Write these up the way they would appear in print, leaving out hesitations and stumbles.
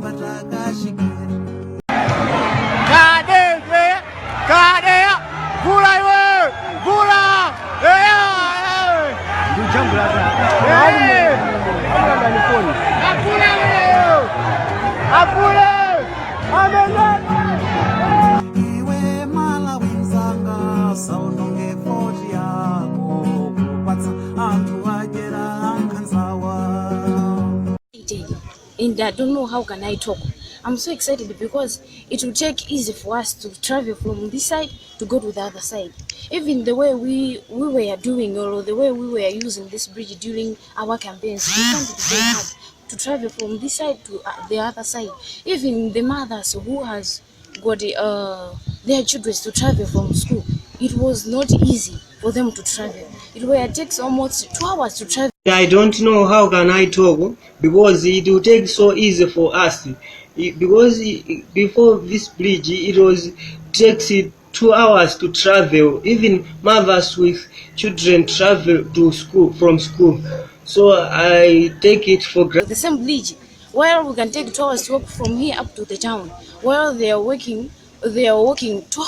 Mbatakashikera. Kadeze, kadeya, vula iwe, vula, eya, Ndikujambula. Eh. Apule wewe, apule, amene. Iwe Malawi mzanga, saononge voti yako kupatsa anthu adyera, ankhanzawa. Excited and I don't know how can I talk. I'm so excited because it will take easy for us to travel from this side to go to the other side. Even the way we were doing or the way we were using this bridge during our campaigns, we found it very hard to travel from this side to the other side. Even the mothers who has got their children to travel from school, it was not easy for them to travel. It were takes almost 2 hours to travel. I don't know how can I talk because it will take so easy for us because before this bridge it was takes it 2 hours to travel. Even mothers with children travel to school from school, so I take it for granted. The same bridge where we can take 2 hours to walk from here up to the town, while they are working 2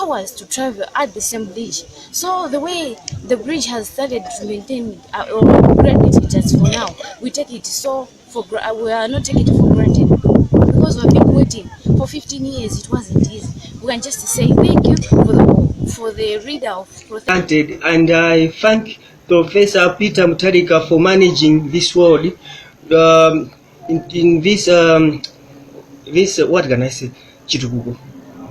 hours to travel at the same bridge. So the way the bridge has started to maintain or upgrade it, as for now we take it so for we are not taking it for granted because we've been waiting for 15 years. It wasn't easy. We can just say thank you for the leader of Granted, and I thank Professor Peter Mutharika for managing this world in this what can I say, chitukuko,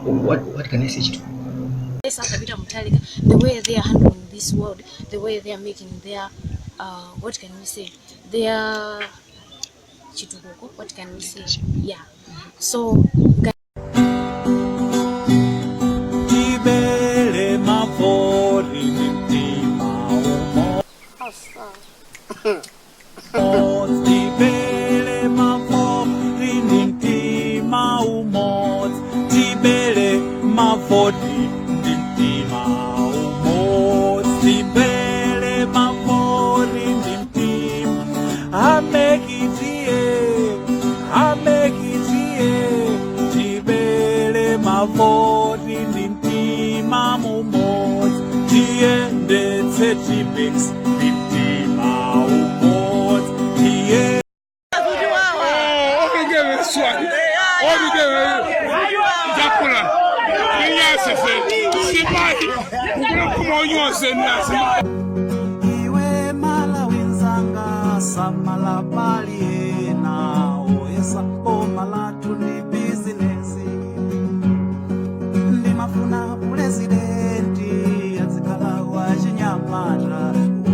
what can I say, chitukuko. Professor Peter Mutharika, the way they are handling this world, the way they are making their, what can we say, their chitukuko, what can we say? Yeah. So, Tibere mavoti ndi mtima umodzi, tibere mavoti ndi mtima umodzi, tibere mavoti ndi mtima umodzi, tibere mavoti ndi mtima. A MEC tiye, a MEC tiye, tibere mavoti ndi mtima mumodzi, tiyendetse Tipp-Ex ndi mtima umodzi, tiye. Olugere jakula inyasese simayi kukula onyose nasimayi. Iwe Malawi nzanga, samala pali ena oyesa boma lathu ndi bizinesi. Ndimafuna purezidenti azikhala wachinyamata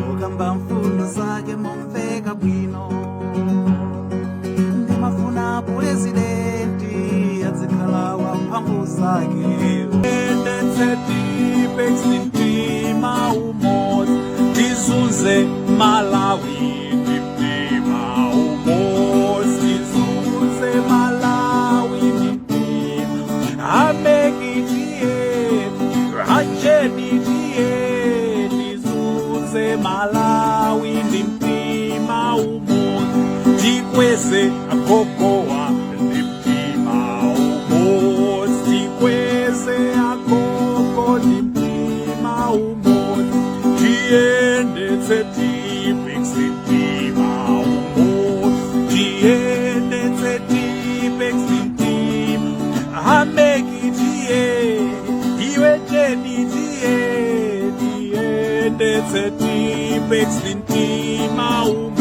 wokamba mfundo zake momveka bwino. Ndimafuna purezidenti azikhala wamphamvu zake. Tiyendetse Tipp-Ex ndi mtima umodzi, tizunze Malawi ndi mtima umodzi, tizunze Malawi ndi mtima. A MEC tiye, acheni tiye, tizunze Malawi ndi mtima umodzi, tikweze agogowa ndi mtima umodzi, tikweze agogo ndi mtima umodzi, tiyendetse Tipp-Ex ndi mtima umodzi, tiyendetse Tipp-Ex ndi mtima. A MEC tiye, iwe cheni tiye, tiyendetse Tipp-Ex ndi mtima umodzi.